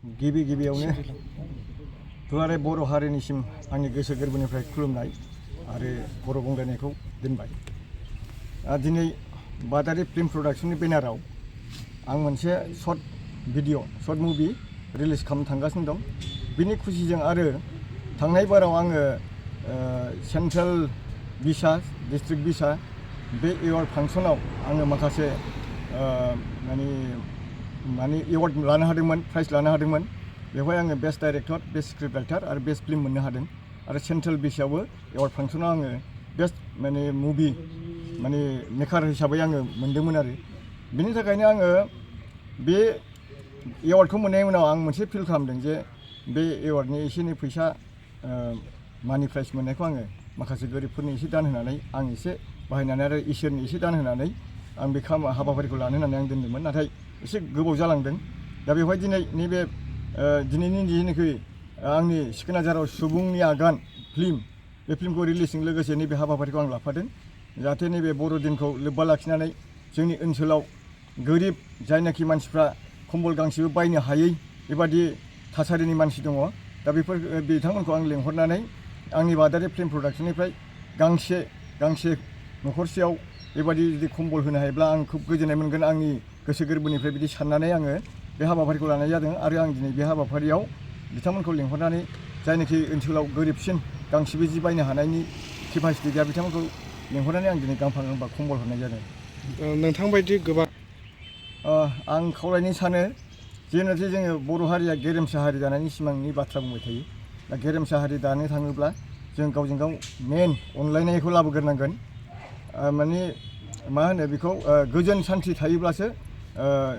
गिबियावनो दुलाराय बर' हारिनिसिम आंनि गोसो गोरबोनिफ्राय खुलुमनाय आरो बर' गंग्लायनायखौ दोनबाय। दिनै बादारि फिल्म प्रडाक्शननि बेनाराव आं मोनसे शर्ट मुभि रिलिज खालामनो थांगासिनो दं। बिनि खुसिजों आरो थांनाय बाराव आङो सेन्ट्रेल बिसा डिस्ट्रिक्ट बिसा बे एवार्ड फांसनाव आङो माखासे माने एवार्ड लानो हादोंमोन, प्राइज लानो हादोंमोन। बेवहाय आङो best director, best script writer आरो बेस्ट फिल्म मोननो हादों। आरो सेन्ट्रेल बिसायावबो एवार्ड फांसनाव आङो बेस्ट मुभि मेकार हिसाबै आङो मोनदोंमोन आरो। बिनि थाखायनो आङो बे एवार्डखौ मोननायनि उनाव आं मोनसे फिल खालामदों जे बे एवार्डनि एसे एनै फैसा मानि प्राइज मोननायखौ आङो माखासे गोरिबफोरनि एसे दान होनानै आं एसे बाहायनानै आरो इसोरनि एसे दान होनानै आं बे हाबाफारिखौ लानो होननानै आं दोनदोंमोन। नाथाय एसे गोबाव जालांदों। दा बेवहाय दिनै नैबे दिनैनि जेनोखि आंनि सिखोनाझाराव सुबुंनि आगान फिल्म, बे फिल्मखौ रिलिजजों लोगोसे नैबे हाबाफारिखौ आं लाफादों। जाहाथे नैबे बर' दिनखौ लोब्बा लाखिनानै जोंनि ओनसोलाव गोरिब जायनाखि मानसिफ्रा कम्बल गांसेबो बायनो हायै बेबादि थासारिनि मानसि दङ। दा बिथांमोनखौ आं लेंहरनानै आंनि बादारि फिल्म प्रडाक्शननिफ्राय गांसे न'खरसेयाव बेबादि जुदि कम्बल होनो हायोब्ला आं खोब गोजोननाय मोनगोन। आंनि गोसो गोरबोनिफ्राय बिदि साननानै आङो बे हाबाफारिखौ लानाय जादों। आरो आं दिनै बे हाबाफारियाव बिथांमोनखौ लेंहरनानै जायनाखि ओनसोलाव गोरिबसिन गांसेबो जि बायनो हानायनि केपासिटि गैया बिथांमोनखौ लेंहरनानै आं दिनै गांफा गांफा कम्बल हरनाय जादों। नोंथांबायदि गोबां आं खावलायनो सानो जेनाखि जोङो बर' हारिया गेरेमसा हारि दानायनि सिमांनि बाथ्रा बुंबाय थायो। दा गेरेमसा हारि दानो थाङोब्ला जों गावजों गाव मेन अनलायनायखौ लाबोग्रोनांगोन। मा होनो बेखौ गोजोन सान्थि थायोब्लासो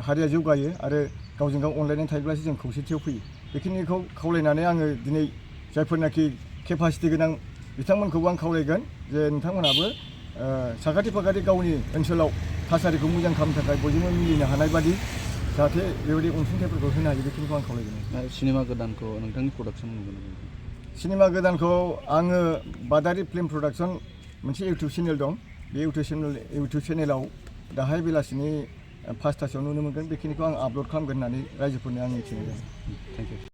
हारिया जौगायो आरो गावजों गाव अनलायनाय थायोब्लासो जों खौसेथियाव फैयो। बेखिनिखौ खावलायनानै आङो दिनै जायफोरनाखि केपासिटि गोनां बिथांमोनखौबो आं खावलायगोन जे नोंथांमोनहाबो साखाथि फाखाथि गावनि ओनसोलाव थासारिखौ मोजां खालामनो थाखाय बयजोंबो मिलिनो हानाय बादि जाहाथे बेबायदि अनसुंथाइफोरखौ होनो हायो बेखिनिखौ आं खावलायगोन। सिनेमा गोदानखौ नोंथांनि प्रडाक्सन नुगोन। सिनेमा गोदानखौ आङो बादारि फिल्म प्रडाक्सन मोनसे इउटुब चेनेल दं। बे इउटुब चेनेलाव दाहाय बेलासिनि 5टासोआव नुनो मोनगोन। बेखिनिखौ आं आपल'ड खालामगोन होननानै रायजोफोरनो आं मिथिहोदों। Thank you.